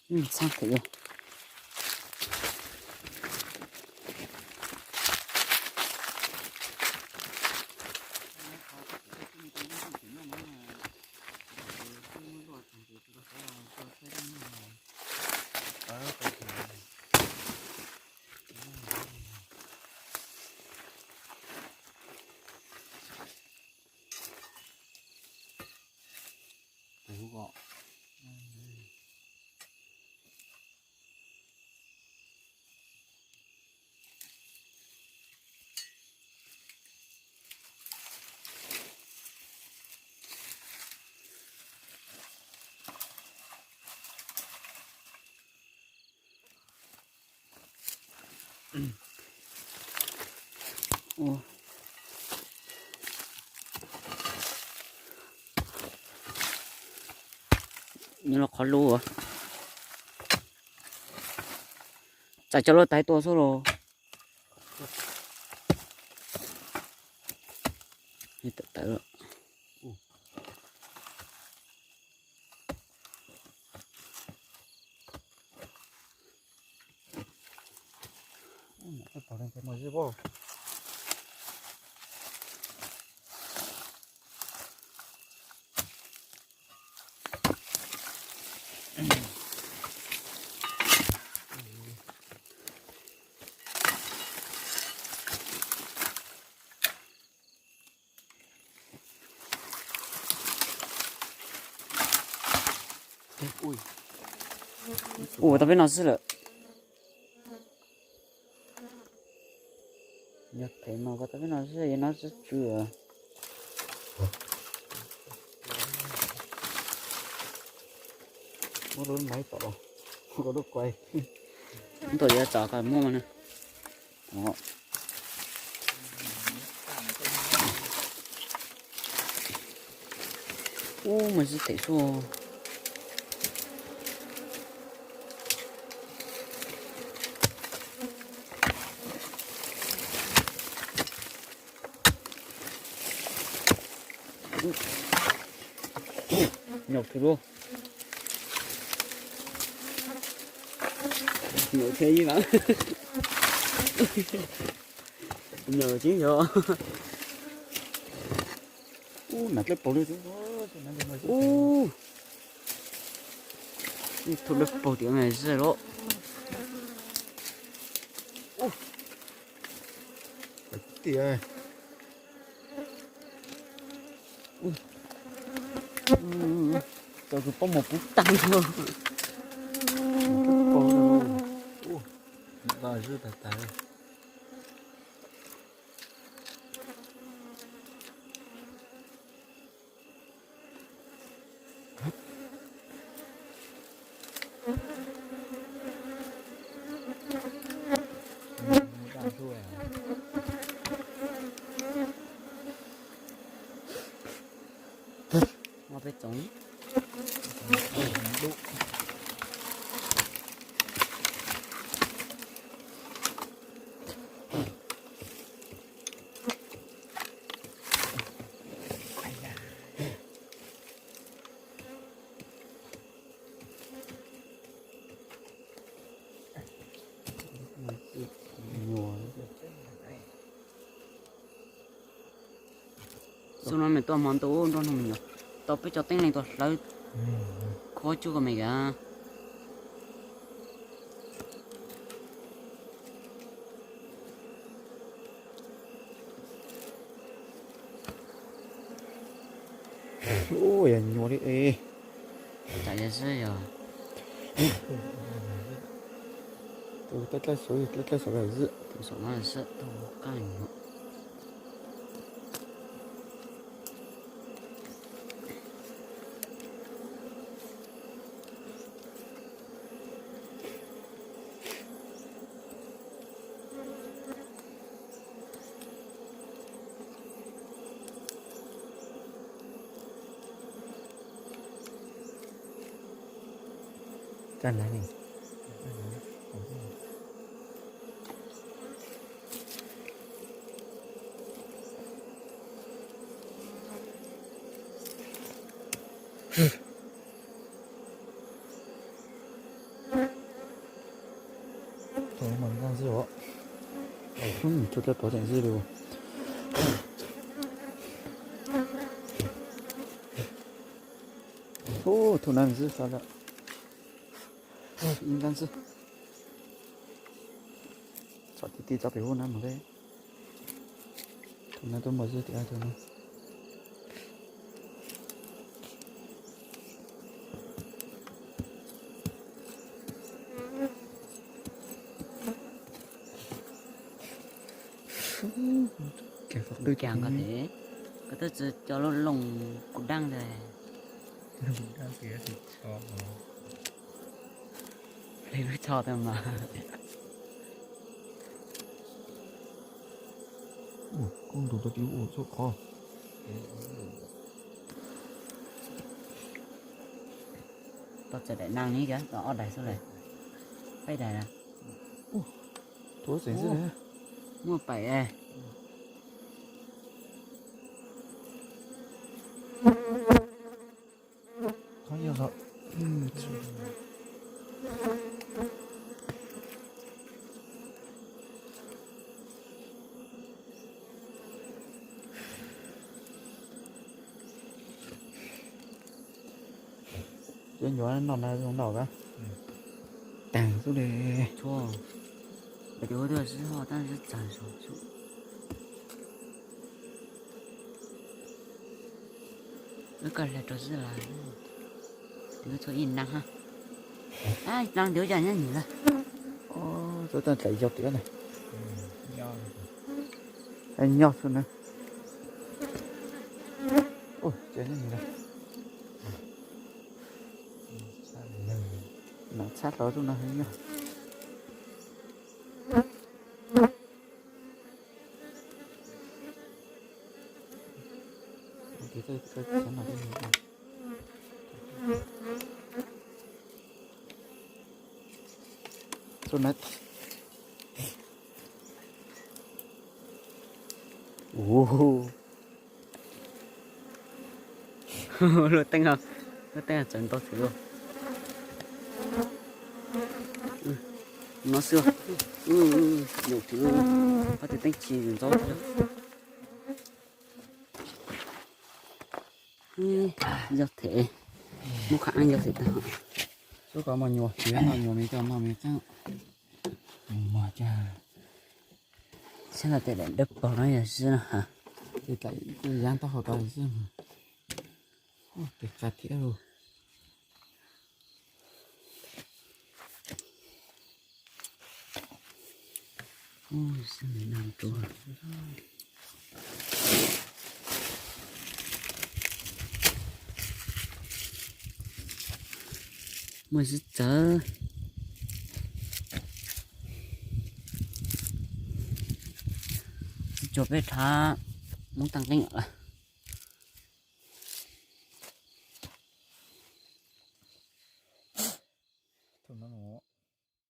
Txhab thiab. Nyob los qhov lub, tsam cov loj tais tua xwb los. Tawm tawm. Ua tau peb no xwb lawm. Yog phem mas ko tau peb no xwb, no tsw tsw. Muab lub maiv tom los, muab ko lub kuai. Ntawm yuav tsam kom muaj mas na. Ub, mas zib them suaj. Nyuam tug lub. Nyuam thiab ib vam. Nyuam tseeb yog. Ub, mam dlawb paug li. Ub, ib tug dlawb paug tias mas zaj los. Tias tau tus pob muag puv tag. Ub, ntau zib tas tas. Peb tsoom. Xub no me tuaj hmo ntuj nruab hnub me nyuam, tau peb cov teeb leej tuaj hlawv khuab tsuj ko me kas. Ub, yog nyuaj li es. Tam yog xwb yog. Tus dlawb dlawb saum, dlawb dlawb saum los xwb. Tus saum no xwb, tus qab nyuam. Tsuj dlawb pov tseem zij li. Ub, thaum nab ntswb xwb lawm. Ib ntab ntswb. Txhom ti ti tso pem hauv nab mus thiab. Thaum nab tuaj muaj zij tiag thaum no. Cas koj twb tso lub looj kuv dab ntag. Hle lub tsho tau mas. Koj ntus tau ti ua txhua qhov. Tau txawm daim neeg li, tau ob daim xwb lawm. Peb daim na. Tuav xeem xwb. Muaj pem. Cov nyuam no na zoo noj ka. Tag xwb li. Tshuav, peb cov ua tuaj sib ho tab sib txawg saum xwb. Wb koj hle rau xwb las, twb tshuav ib nab ha. Nab ntiav cas nyob nyuam lawm. Txhob tau tlaim yog tiag na. Nyob xwb na. Ua cas nyob nyuam lawm. Nam txhab hlo rau no heev yog. Luaj teeb, luaj teeb txawv ntau thiab. No xwb, nyuam thiab, ob tug teeb tsis ntxaub thiab. Yog them, muab qhov ab yog them tag. Xub ko mas nyuam tiag no, nyuam me coj noj me txeeb. Mas cas, saib no tej daim dawb paug no yog zib no ha. Tej daim yab taub hau tau xwb. Tes qab thiab lauj. Muaj zib txawv. Tsis tshua peb rhav, muab tag nqeeb lawm.